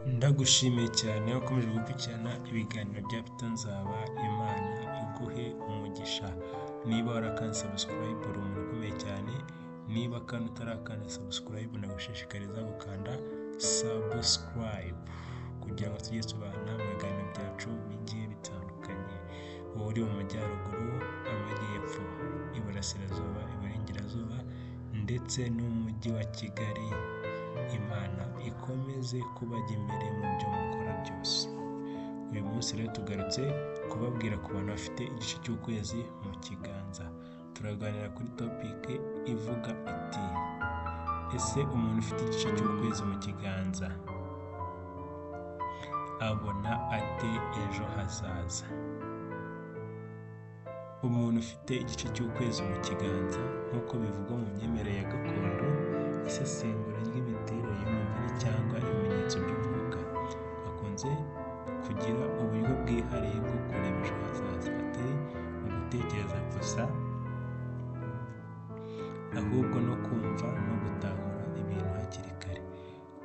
Ndagushimiye cyane ukomeje gukurikirana ibiganiro bya Peter Nzaba, Imana iguhe umugisha. Niba warakanze subscribe uri umuntu ukomeye cyane, niba kandi utarakanda subscribe ndagushishikariza gukanda subscribe kugira ngo tujye tubana mu biganiro byacu bigiye bitandukanye. Wowe uri mu majyaruguru, amajyepfo, iburasirazuba, iburengerazuba ndetse n'umujyi wa Kigali, Imana ikomeze kubajya imbere mu byo mukora byose. Uyu munsi rero tugarutse kubabwira ku bantu bafite igice cy'ukwezi mu kiganza. Turaganira kuri topic ivuga iti: ese umuntu ufite igice cy'ukwezi mu kiganza abona ate ejo hazaza? Umuntu ufite igice cy'ukwezi mu kiganza nk'uko bivugwa mu myemerere ya gakondo, isesengura ry'imiterere y'umubiri cyangwa ibimenyetso by'umwuka, akunze kugira uburyo bwihariye bwo kureba ejo hazaza, atari mu gutekereza gusa, ahubwo no kumva no gutahura ibintu hakiri kare.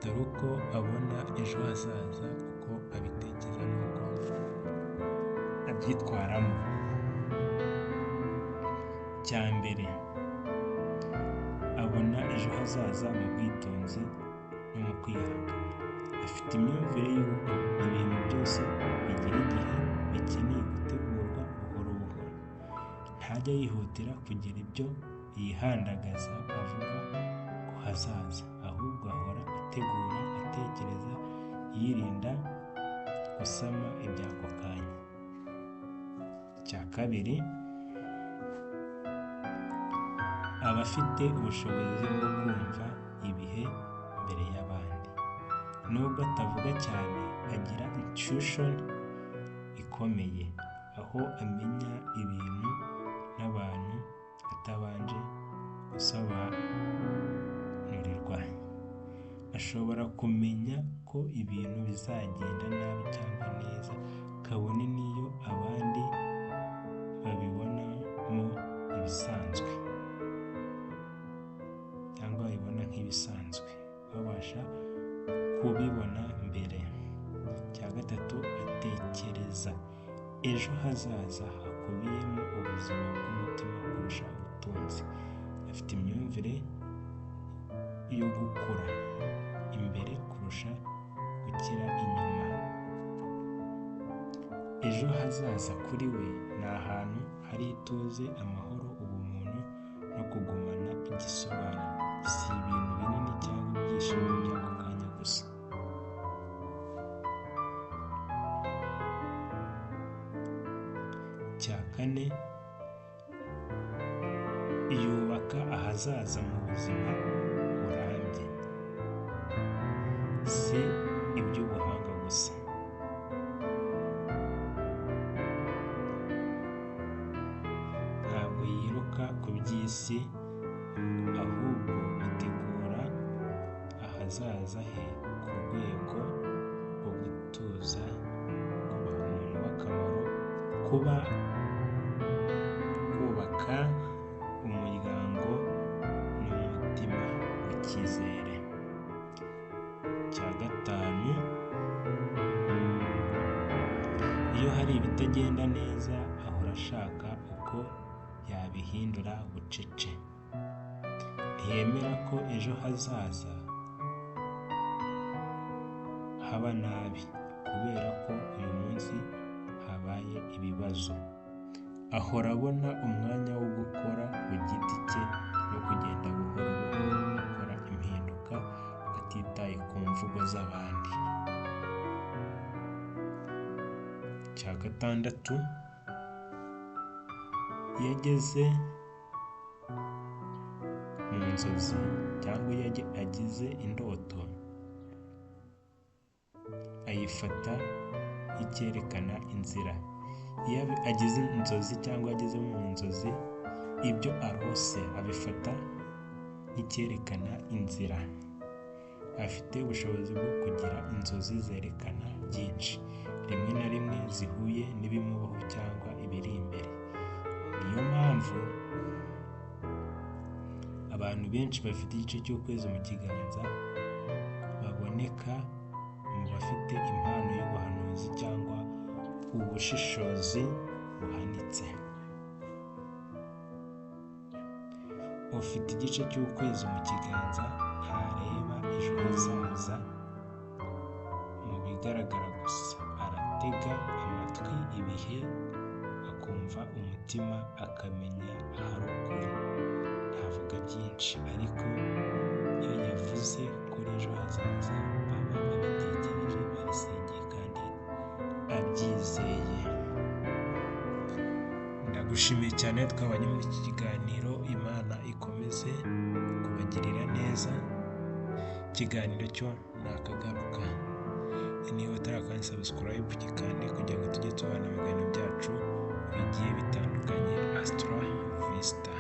Dore uko abona ejo hazaza, uko abitekereza n'uko abyitwaramo. Icya mbere, abona ejo hazaza mu bwitonzi no mu kwihangana. Afite imyumvire y'uko ibintu byose bigira igihe, bikeneye gutegurwa buhoro buhoro. Ntajya yihutira kugira ibyo yihandagaza avuga ku hazaza, ahubwo ahora ategura, atekereza, yirinda gusama iby'ako kanya. Icya kabiri, aba afite ubushobozi bwo kumva ibihe mbere y'abandi. Nubwo atavuga cyane, agira intuition ikomeye, aho amenya ibintu n'abantu atabanje gusobanurirwa. Ashobora kumenya ko ibintu bizagenda nabi cyangwa neza, kabone n'iyo abandi babibonamo ibisanzwe cyangwa babibona nk'ibisanzwe, babasha kubibona mbere. Icya gatatu, atekereza ejo hazaza hakubiyemo ubuzima bw'umutima kurusha ubutunzi. Afite imyumvire yo gukura imbere kurusha gukira inyuma. Ejo hazaza kuri we ni ahantu hari ituze, amahoro, ubumuntu no kugumana igisobanuro. Si ibintu binini cyangwa ibyishimo by'ako kanya gusa. Icya kane, yubaka ahazaza mu buzima burambye, si iby'ubuhanga gusa. Ntabwo yiruka ku by'isi, ahubwo ategura ahazaza he ku rwego rwo gutuza, kuba umuntu w'akamaro, kuba kubaka umuryango n'umutima w'icyizere. Icya gatanu, iyo hari ibitagenda neza, ahora ashaka uko yabihindura bucece. Ntiyemera ko ejo hazaza haba nabi kubera ko uyu munsi habaye ibibazo. Ahora abona umwanya wo gukora ku giti cye no kugenda buhoro buhoro akora impinduka atitaye ku mvugo z'abandi. Icya gatandatu, iyo ageze mu nzozi cyangwa iyo agize indoto, ayifata nk'icyerekana inzira. Iyo agize inzozi cyangwa ageze mu nzozi, ibyo arose abifata nk'icyerekana inzira. Afite ubushobozi bwo kugira inzozi zerekana byinshi, rimwe na rimwe zihuye n'ibimubaho cyangwa ibiri imbere. Niyo mpamvu abantu benshi bafite igice cy'ukwezi mu kiganza baboneka mu bafite afite impano y'ubuhanuzi cyangwa ubushishozi buhanitse. Ufite igice cy'ukwezi mu kiganza ntareba ejo hazaza mu bigaragara gusa, aratega amatwi ibihe, akumva umutima, akamenya ahari ukuri. Ntavuga byinshi, ariko iyo yavuze kuri ejo hazaza aba abitekereje, abisengeye kandi abyizeye. Ndagushimiye cyane twabanye muri iki kiganiro, Imana ikomeze kubagirira neza. Ikiganiro cyo nakagaruka. Niba utarakanda subscribe gikande kugira ngo tujye tubana ibiganiro byacu bigiye bitandukanye. Astra Vista.